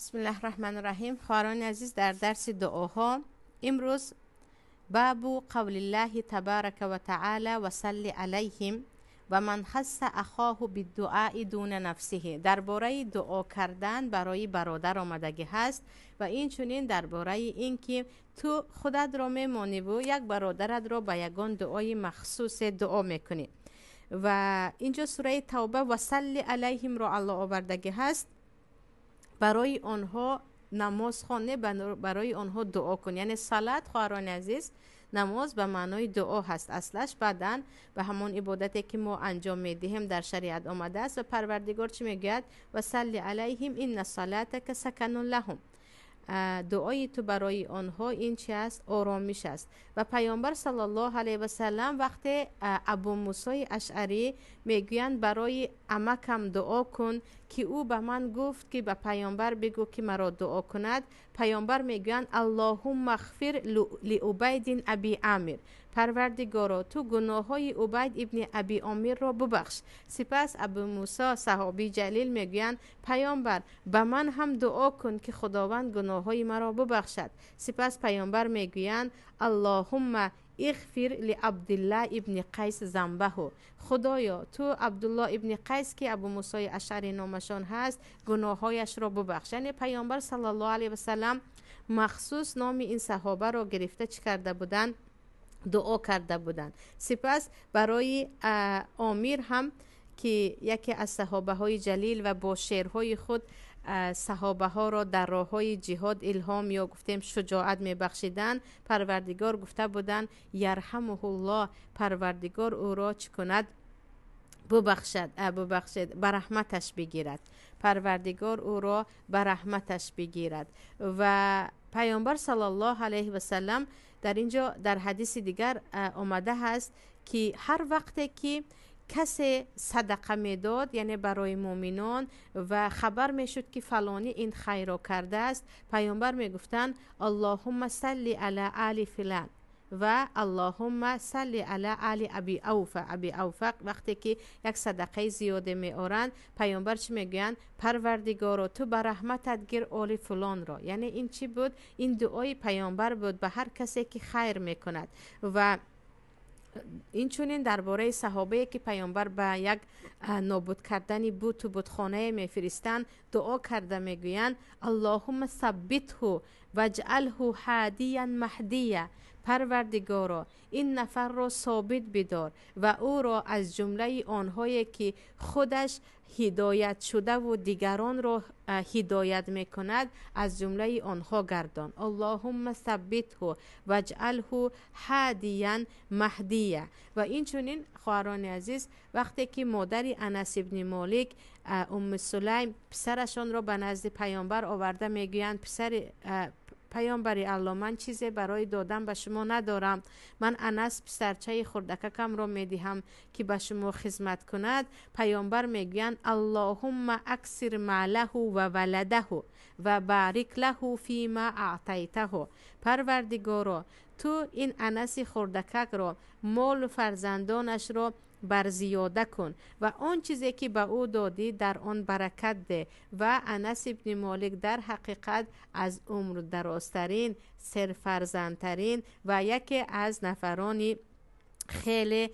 بسم الله الرحمن الرحیم. خواهران عزیز، در درس دعاها امروز باب قول الله تبارک و تعالی و صل علیهم و من خص اخاه بالدعاء دون نفسه. درباره دعا کردن برای برادر آمدگی هست و این چنین درباره اینکه تو خودت را میمانی و یک برادرت را به یگان دعای مخصوص دعا میکنی. و اینجا سوره توبه و صل علیهم را الله آوردگی هست. برای آنها نماز خوانه، برای آنها دعا کن. یعنی صلات، خواهران عزیز، نماز به معنای دعا هست اصلش. بعدا به همان عبادتی که ما انجام میدهیم در شریعت آمده است. و پروردگار چی میگوید؟ و صل علیهم ان صلاتک سکن لهم. دعای تو برای آنها این چی است؟ آرامش است. و پیامبر صلی الله علیه و سلم وقتی ابو موسی اشعری میگویند برای عمکم دعا کن که او به من گفت که به پیامبر بگو که مرا دعا کند، پیامبر میگویند اللهم اغفر لعبید ابی عامر. پروردگارا، تو گناه های عبید ابن ابی عامر را ببخش. سپس ابو موسی صحابی جلیل میگویند پیامبر، به من هم دعا کن که خداوند گناه های مرا ببخشد. سپس پیامبر میگویند اللهم اغفر لعبدالله ابن قیس ذنبه. خدایا، تو عبدالله ابن قیس که ابو موسی اشعری نامشان هست گناههایش را ببخش. یعنی پیامبر صلی الله علیه و سلم مخصوص نام این صحابه را گرفته چی کرده بودند؟ دعا کرده بودند. سپس برای عامر هم که یکی از صحابه های جلیل و با شعرهای خود صحابه ها را در راه های جهاد الهام یا گفتیم شجاعت می بخشیدن، پروردگار گفته بودند یرحمه الله. پروردگار او را چی کند؟ ببخشد، ببخشد، به رحمتش بگیرد. پروردگار او را به رحمتش بگیرد. و پیامبر صلی الله علیه و سلم در اینجا در حدیث دیگر آمده هست که هر وقتی که کسی صدقه میداد، یعنی برای مؤمنان، و خبر میشد که فلانی این خیر را کرده است، پیامبر میگفتند اللهم صل علی آل فلان و اللهم صل علی آل ابی اوفا. ابی اوفا وقتی که یک صدقه زیاده می آرند، پیامبر چی میگویند؟ پروردگارا، تو به رحمتت گیر آل فلان را. یعنی این چی بود؟ این دعای پیامبر بود به هر کسی که خیر میکند. و این چونین درباره صحابه که پیامبر به یک نابود کردن بت و بتخانه میفرستند، دعا کرده میگویند اللهم ثبته واجعله هادیا مهدیا. پروردگارا، این نفر را ثابت بدار و او را از جمله آنهایی که خودش هدایت شده و دیگران را هدایت میکند از جمله آنها گردان. اللهم ثبته واجعله هادیا مهدیا. و این چنین خواهران عزیز، وقتی که مادر انس ابن مالک، ام سلیم، پسرشان را به نزد پیامبر آورده میگویند پسر پیامبر الله، من چیزی برای دادن به شما ندارم، من انس پسرچه خردککم را میدهم که به شما خدمت کند. پیامبر میگویند اللهم اکثر ماله و ولده و بارک له فیما اعطیته. پروردگارا، تو این انس خردکک را، مال و فرزندانش را بر زیاده کن و آن چیزی که به او دادی در آن برکت ده. و انس ابن مالک در حقیقت از عمر درازترین، سرفرزندترین و یکی از نفرانی خیلی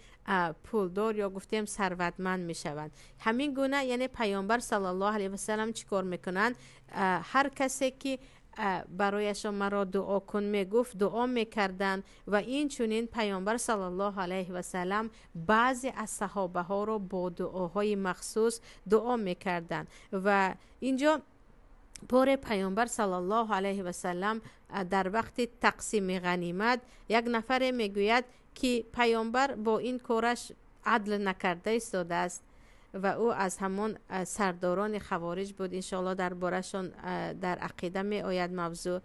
پولدار یا گفتیم ثروتمند می شوند. همین گونه یعنی پیامبر صلی الله علیه و سلم چیکار میکنند؟ هر کسی که برایشان مرا دعا کن میگفت، دعا میکردند. و این چنین پیامبر صلی الله علیه و سلم بعضی از صحابه ها را با دعاهای مخصوص دعا میکردند. و اینجا بار پیامبر صلی الله علیه و سلم در وقت تقسیم غنیمت یک نفر میگوید که پیامبر با این کارش عدل نکرده ایستاده است و او از همان سرداران خوارج بود. انشاءالله دربارهشان در عقیده می آید موضوع.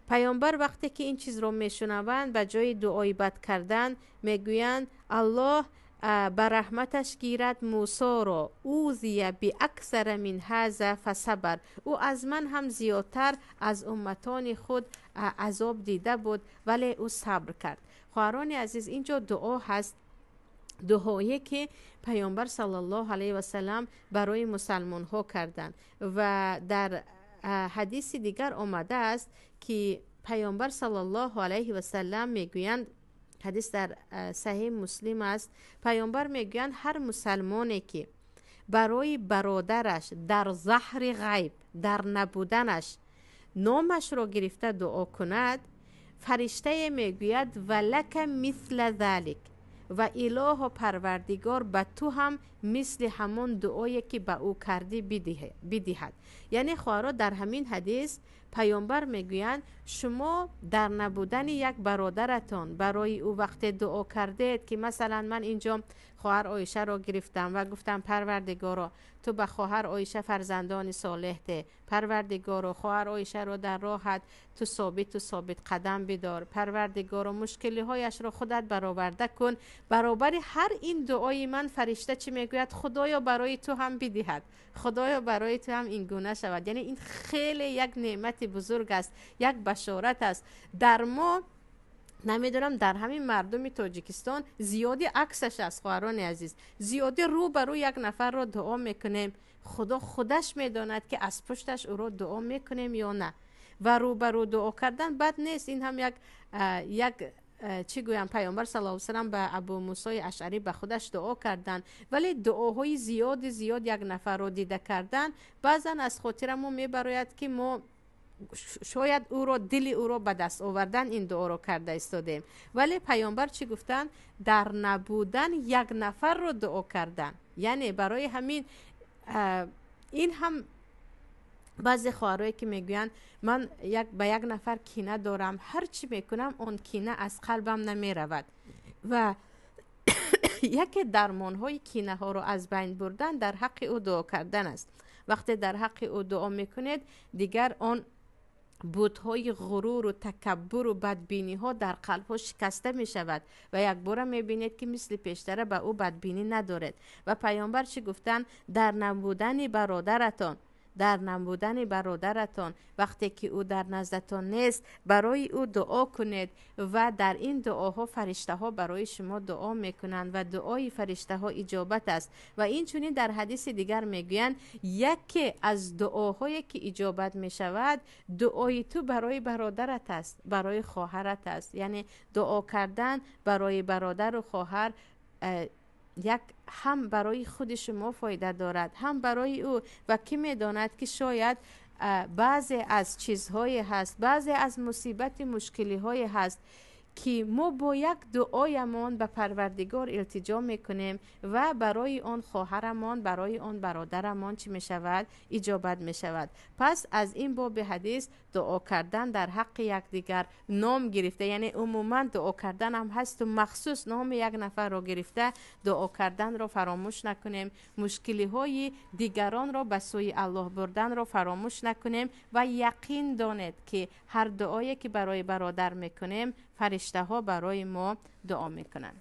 پیامبر وقتی که این چیز رو میشنوند، به جای دعای بد کردن میگویند الله به رحمتش گیرد موسی را، اوذی باکثر من هذا فصبر. او از من هم زیادتر از امتان خود عذاب دیده بود ولی او صبر کرد. خواهران عزیز، اینجا دعا هست، دعایی که پیامبر صلی الله علیه و سلم برای مسلمان ها کردند و در ҳадиси дигар омадааст, ки пайғамбар саллаллоҳу алайҳи васаллам мегӯянд, ҳадис дар саҳеҳи Муслим аст, пайғамбар мегӯянд ҳар мусалмоне ки барои бародараш дар заҳри ғайб, дар набуданаш номашро гирифта дуо кунад, фариштае мегӯяд ва лака мисла залик, ва илоҳо парвардигор ба ту ҳам мисли ҳамон дуое ки ба ӯ кардӣ бидиҳад. Яъне хоҳаро, дар ҳамин ҳадис пайғамбар мегӯянд шумо дар набудани як бародаратон барои ӯ вақте дуо кардед, ки масалан ман инҷо хоҳар Оишаро гирифтам ва гуфтам парвардигоро ту ба хоҳар Оиша фарзандони солеҳ де, парвардигоро хоҳар Оишаро дар роҳат ту собиту собит қадам бидор, парвардигоро мушкилиҳояшро худат бароварда кун. Баробари ҳар ин дуои ман фаришта чӣ мегӯяд? Худоё барои ту ҳам бидиҳад, худоё барои ту ҳам ин гуна шавад. Яъне ин хеле як неъмати бузург аст, як башорат аст. Дар мо намедонам, дар ҳамин мардуми Тоҷикистон зиёди аксаш аст, хоҳарони азиз, зиёди рӯ ба рӯ як нафарро дуо мекунем, худо худаш медонад ки аз пушташ ӯро дуо мекунем ё на. Ва рӯ ба рӯ дуо кардан бад нест, ин ҳам як чӣ гӯям, пайғамбар саллаллоҳу алайҳи васаллам ба Абу Мусои Ашъарӣ ба худаш дуо карданд, вале дуоҳои зиёди зиёд як нафарро дида кардан баъзан аз хотира мо мебарояд, ки мо шояд ӯро, дили ӯро ба даст овардан ин дуоро карда истодем. Вале пайғамбар чӣ гуфтанд? Дар набудан як нафарро дуо кардан. Яъне барои ҳамин ин ҳам баъзе хоҳарое ки мегӯянд ман ба як нафар кина дорам, ҳар чӣ мекунам он кина аз қалбам намеравад. Ва яке дармонҳои кинаҳоро аз байн бурдан дар ҳаққи ӯ дуо кардан аст. Вақте дар ҳаққи ӯ дуо мекунед, дигар он бутҳои ғуруру такаббуру бадбиниҳо дар қалбҳо шикаста мешавад ва якбора мебинед, ки мисли пештара ба ӯ бадбинӣ надоред. Ва пайғамбар чӣ гуфтанд? Дар набудани бародаратон, дар набудани бародаратон вақте ки ӯ дар наздатон нест, барои ӯ дуо кунед ва дар ин дуоҳо фариштаҳо барои шумо дуо мекунанд ва дуои фариштаҳо иҷобат аст. Ва инчунин дар ҳадиси дигар мегӯянд яке аз дуоҳое ки иҷобат мешавад дуои ту барои бародарат аст, барои хоҳарат аст. Яъне дуо кардан барои бародару хоҳар як ҳам барои худи шумо фоида дорад, ҳам барои ӯ. Ва кӣ медонад ки шояд баъзе аз чизҳое ҳаст, баъзе аз мусибати мушкилиҳое ҳаст ки мо бо як дуоямон ба Парвардигор илтиҷо мекунем ва барои он хоҳарамон, барои он бародарамон чӣ мешавад? Иҷобат мешавад. Пас аз ин боби ҳадис дуо кардан дар ҳаққи якдигар ном гирифта, яъне умуман дуо кардан ҳам ҳасту махсус номи як нафарро гирифта дуо карданро фаромӯш накунем, мушкилиҳои дигаронро ба сӯи Аллоҳ бурданро фаромӯш накунем ва яқин донед ки ҳар дуое ки барои бародар мекунем, фариштаҳо барои мо дуо мекунанд.